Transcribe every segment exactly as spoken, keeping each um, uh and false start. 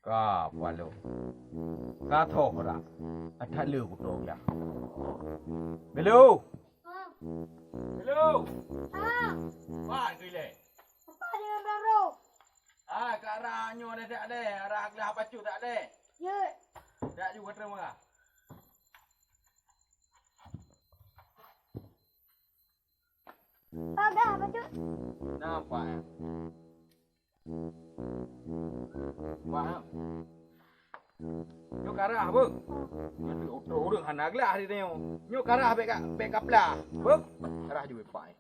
Ka paloe. Ka thoh rak. Adak le kuto ya. Belu. Belu. Pai keu ilèe. Apa dengan Bro? Ah, ka rah nyoe dah dak deh. Rah gelah apa cut dak deh. Ya. Dak juga terima. Padah, Bacut. Nampak, eh? Nampak, eh? Nyoe karah, beuh. Nyoe tu ureueng hana glah di nyoe. Nyoe karah bèk ka, bèk ka plah. Beuh. Karah jeuet, Pak, eh.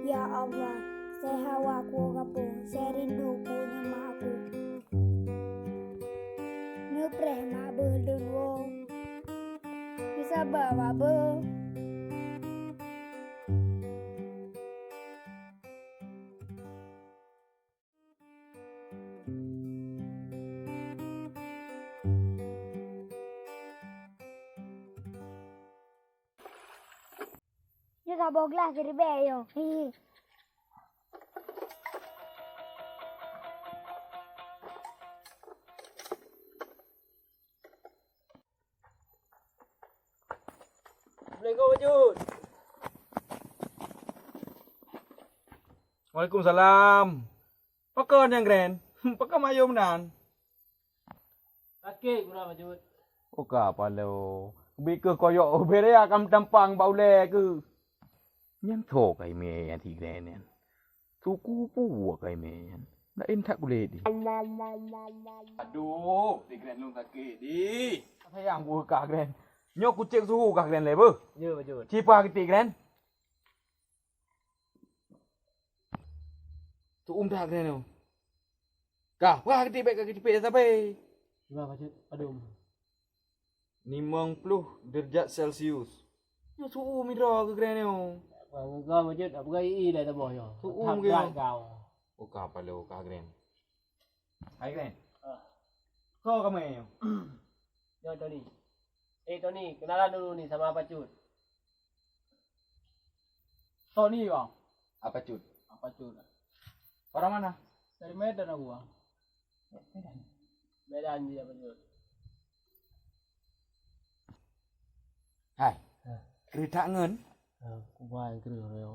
Ya Allah, seuhawa ku gapo, seurindu ku nyoe ma aku. Neupreh ma beuh lôn woe, neusaba ma beuh. Nyoe saboh glah siribèe nyoe. Hihi. Assalamualaikum, Bacut. Waalaikumsalam. Pakon nyang kren? Pakon mayôm nan? Sakét gura, Bacut. Oh, ka paloe. Bit keuh koyok bèrèe akan tampang bak ulèe keuh. Nyan tho ka imè nyang si kren nyan. Suku peue ka imè nyan. Laén that kulét di. Aduh, si kren lôn sakét di. Sayang ku kah kren. Nyoe kucék suhu kah kren lé beuh. Ya, Bacut. Ci paih keutik kren. Tu'um that keunoe. Kah, wah, keutik bèk ka keucipék sabe. Gimana, Bacut? Aduh. Limong ploh derajat Celcius. Nyoe su'um sidroe keu keunoe. Wah, geupeugah, Bacut, dak peugah i-i dah taboh nyoe. Su'um keu nyoe. Oh, ka paloe, ka kren. Hai, kren. Ah. Soe kamoe nyoe? Nyoe Tony. Eh, Tony, kenalan dulu ni sama Apa Cut. Tony, Bang. Apa Cut? Apa Cut? Orang mana? Dari Medan aku, Bang. Medan. Medan dia, Apa Cut. Hai. Hah? Kreueh that ngon? Hah, kubai kreueh raya.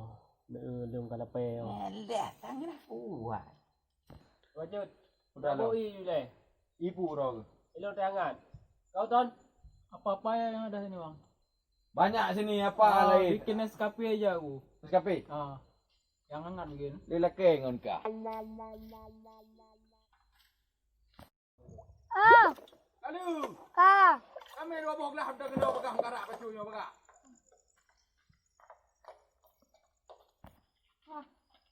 Lé, lé, lé, ka lapée. Alah, tangan kuat. Apa Cut. Udah, Bang. Bui lé. Ibu roh. Ilong teuhangat. Kau, Ton? Apa-apa yang ada sini, Bang? Banyak sini, apa lain? Bikin Nescafe aja aku. Nescafe? Ah. Yang hangat mungkin. Dia lelaki ngon kah? Ah. Lalu. Ka. Kami dua boh gelah udah kena pegang karak pacu nyoe pegang.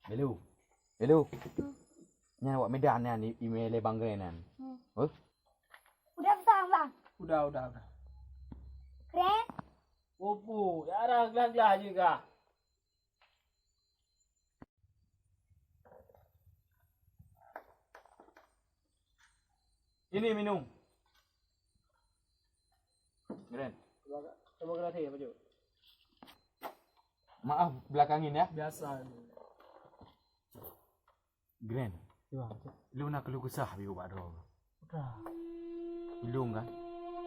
Belu. Belu. Nyan awak Medan nyan, i-, email lé Bang Gren nyan. Hmm. Hah? Udah besar, Bang. Udah, udah, udah. Kren? Pupu, ya dah gelah-gelah je kah. Ini minum. Gren. Terima kasih, Apa Cut. Maaf, belakangin ya. Biasa. Gren. Iya, Cak. Lu na keuluh kesah bak droe. Udah. Ilong kan?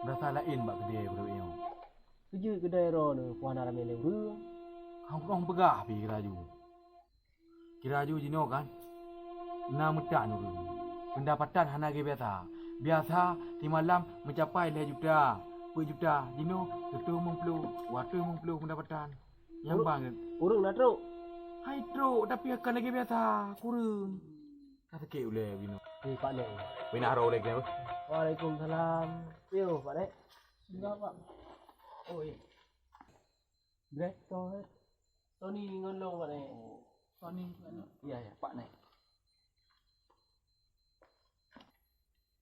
Berasa laén bak keudè baroe nyoe. Keujeuet keudè droe nyoe, puan ramé lé ureueng. Hang kurang peugah pi Kiraju. Kiraju jinoe kan? Na meutan ureueng. Pendapatan hana lagèe biasa. Biasa simalam meucapai lhèe juta, peuet juta. Jinoe sireutoh limong ploh, dua reutoh limong ploh pendapatan. Nyang bang. Ureueng na trok? Hai trok, tapi akan lagèe biasa, kureueng. Ka sakét ulèe binoe. Eh, Pak Nek. Pina roh ulèe keu. Waalaikumsalam. Yo, Pak Nek. Enggak, Pak. Oh, iya. Grek to, eh. Tony ngon long, Pak Nek. Tony, Pak Nek. Iya, iya, Pak Nek.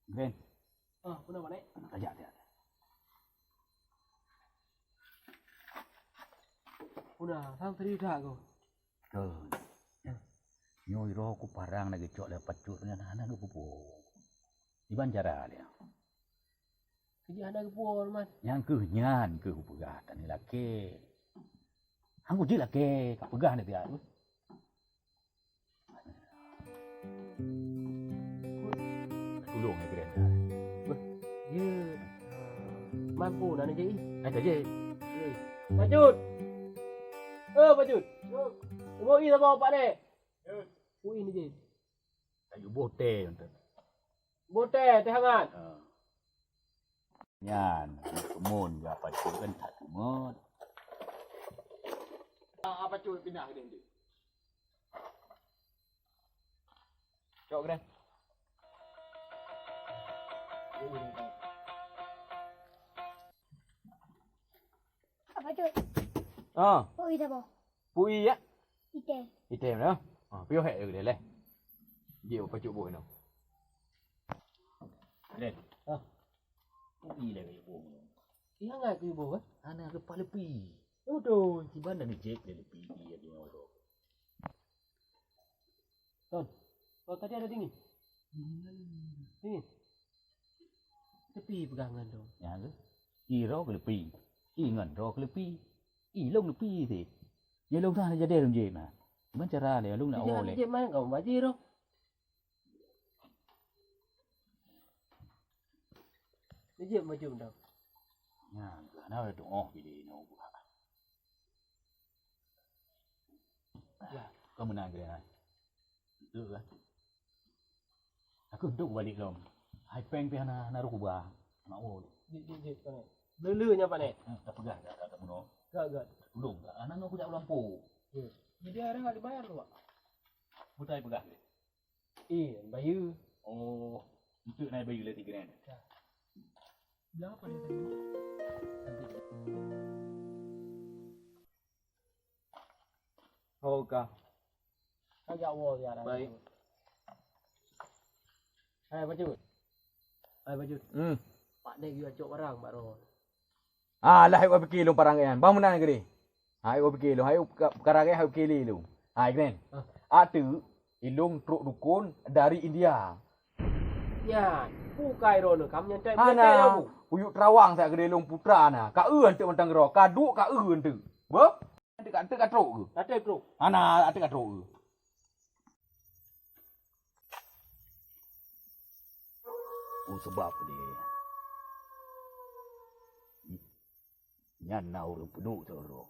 Gren. Ah, peue na, Pak Nek? Tajak, tajak. Peue na, sang serius that ko. Betul. Nyoe roh ku parang lagèe cok lé pacut nyan hana geupeupo. Iban cara dia. Keu jih hana geupeupo, Man. Nyang keuh nyan keuh kupeugah tani lakèe. Aku jeuet lakèe, ka peugah ni biar. Tulông ai keuren. Beuh, jeuet. Mampu na jeuet. Ai ka jeuet. Jeuet. Bacut. Eh, Bacut. Ibu i sama Pak Dek. Ibu i ni jeuet. Kayu bote untuk. Bote teh hangat. Ha. Nyan, keumun geuh apa tu kan that umat. Ah, apa tu pindah ke dia? Cok kena. Apa tu? Ah. Oh, iya, boh. Pui ya? Item. Item dah. Ah, piôh hek dia leh. Dia apa cuk boh no? Leh. Ah. Pui leh kayu boh no. Iya ngai kayu boh, eh? Ana kepala pi. Udah. Kiban dan cek dia pi dia dia orang. Ton, kau tadi ada dingin? Dingin. Tapi pegangan tu. Ya ke? Iro ke lepi. Ingat ro ke lepi. Ilong lepi sih. Ya long dah jadi long jim ah. Cuman cara dia long nak Jadi oleh. Jim mana kau baji ro? Dia jim macam dah. Ya, kerana ada doa bila ni buat. Wah, kau menang kira. Betul lah. Aku duduk balik lom. Hai peng pih hana hana rubah. Mak wo. Jik jik jik panek. Lele nya panek. Eh, tak pegang tak tak bunuh. Gak gak. Tulung tak. Anak aku jak lampu. Jadi orang nggak dibayar tu, Pak. Butai pegang. Eh, bayu. Oh, untuk naik bayu lagi keren. Bilang apa dia tadi? Oh, ka. Ka jak woe ya. Baik. Hai, Bacut. Hai, Bacut. Hmm. Pak Dek yue cok barang baru. Ah, lah, hai, pikir lôn parang nyan. Bang meunan gede. Hai, pikir lôn. Hai, ka-, perkara nyan, hai, pikir lôn. Hai, keren. Ah. Atu, ilong trok dukun dari India. Nyan, bukai droeneuh, kam nyantai, nyantai Hana, lagu. Puyuk terawang sa gede long putra na. Ka eu anteuk mantang ro, ka duek ka eu anteuk. Beuh? Anteuk, anteuk ka trok keu? Anteuk trok. Hana, anteuk ka trok keu? Oh, sebab dia. Nyan na ureuëng peuduek sidroe.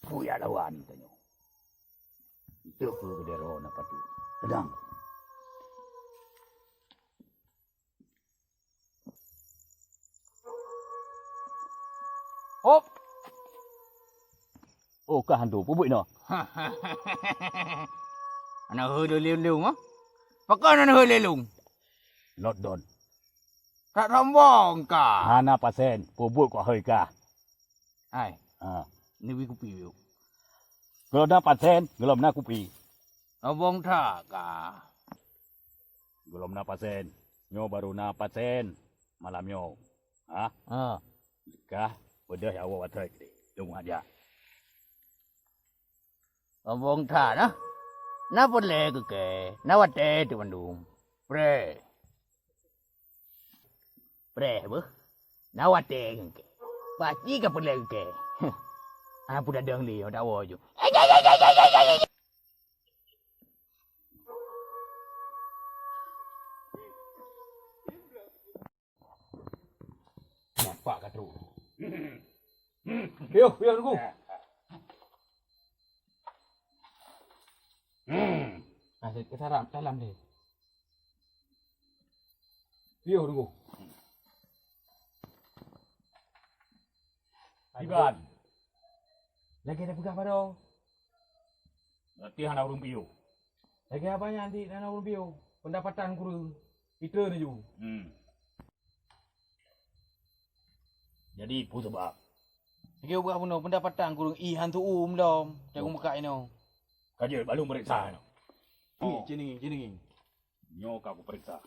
Peue jak lawan tanyoe? Eunteuk peue keudroe na patôt. Peudang! Hop! Oh, kah hantu, peubuet inoe. Aneuk hôi lé lôn, ah? Pakon aneuk hôi lé lôn? London. That sombong kah? Hana pasen, peubuet kok hôi kah. Hai. Ha. Neubi kupi yuk. Gohlom na pasen, gohlom na kupi. Sombong that kah? Gohlom na pasen. Nyoe baru na pasen malam nyoe. Ha? Ha. Kah peudeuh awak watée lôn ajak. Sombong that, nah. Na peureulée keu kèe, na watée teuk mandum. Preh. Preh beuh. Na watée ngon kèe. Pasti ka peureulée keu kèe. Hana peue tadong lé, dak woe ju. Nampak ka trok. Piôh, piôh, Teungku. Hmm. Asyik ke sarap dalam deh. Piôh, Teungku. Iban. Lagèe tapeugah baroe. Berarti hana ureueng piôh. Lagèe abang nyan, Dik, hana ureueng piôh. Pendapatan kureueng. Iteun laju. Hmm. Jadi, peue sabab? Lagèe ubak bunoe, pendapatan kureueng, ie han tu'um lom. Cak Oh. Meukat inoe. Ka jeuet, balum peuriksa inoe. Ih, Oh. Cing Ninging, Cing Ninging. Nyoe ka kupeuriksa.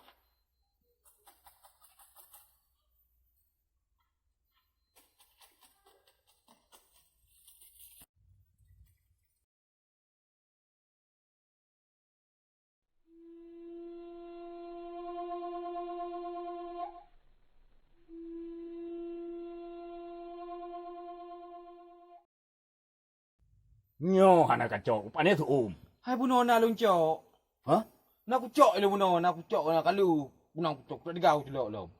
Nyoe hana kacok, pane seuuem. Hai bunoe na lôn cok. Hah? Na kucok lôn bunoe, na kucok na kalu. Bunoe kucok, tak digau culok lom.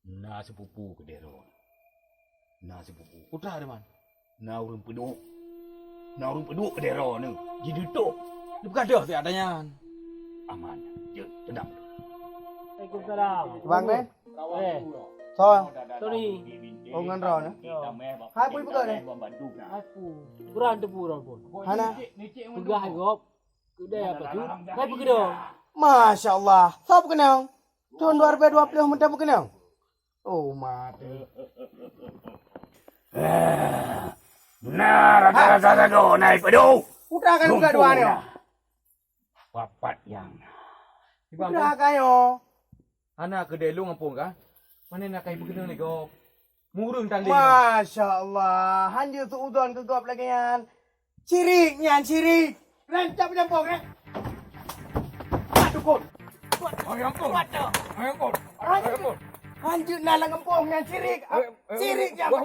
Na sepupu keudeh droe. Na sepupu. Putra di man? Na ureueng peuduek. Na ureueng peuduek keudeh droe ni. Jidutok. Dipeugah deuh siat nyan. Aman. Jeuet, teunang. Waalaikumsalam. Bang, eh? Eh. Soe? Tony. Oh, ngon droe ni? Yo. Hai, peue peugah ni? Aku. Kurang teupeu droe pun. Hana? Peugah gob. Keudeh apa tu? Hai, peukeudong. Masya Allah. Soe peukeunong? Thon dua ribu dua puluh mantong peukeunong. Oh, mati. Nah, rata-rata sagoe na ipeuduek. Udah kan buka dua ni. Papat nyang. Udah kayo. Hana keudeh lôn gampông ka. Pane na kai peukeunong lé gob. Mureueng tan lé. Masya Allah. Hanjeuet suuzon keu gob lagèe nyan. Syirik nyan, syirik. Rancak peujampong, eh. Aduh, Kun. Hai, ampun. Hai, ampun. Hai, ampun. Hanjeuet na lam gampông nyan syirik. Eh, eh, syirik nyan, wah,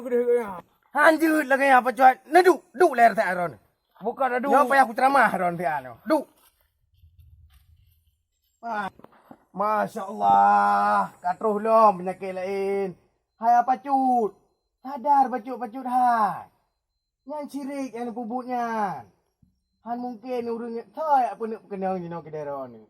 betul. Hanjeuet lagèe nyan, apa cuat? Nah, duek, duek lé rasa Aaron. Bukan adu. Nyoe payah kuceramah Aaron siat nyoe. Duek. Ah, Masya Allah, ka troh lom peunyakét laén. Hai apa cut? Sadar bacut-bacut hai. Nyan syirik nyang neupeubuet nyan. Han mungken ureueng nyang soe jak peuneuk peukeunong jinoe keudeh droeneuh.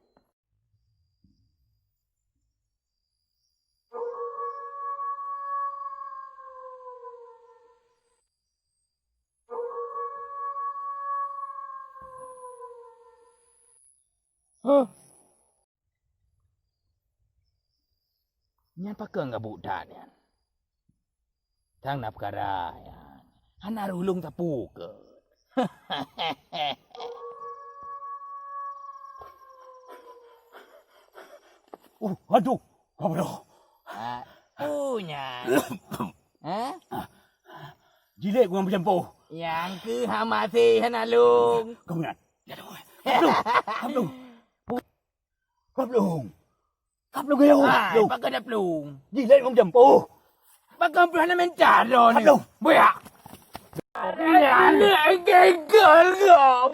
Huh. Nyan pakon gabuk that nyan. Tang na peukara nyan. Hana reuh lôn sapeue keu. Uh, aduh, kabroh. Ah, oh, nyan. Hah? Jilét ku ngon peujampôh. Nyang keuh hamaséh hana lôn. Kau nyan. Aduh, aduh, aduh. Kaplong. Kaplong gayo. Hai, kaplong. Pakon kaplong? Jilét ngon peujampôh. Pakon peujampôh hana meucalon? Kaplong. Boyak. Aneuk gegal gop.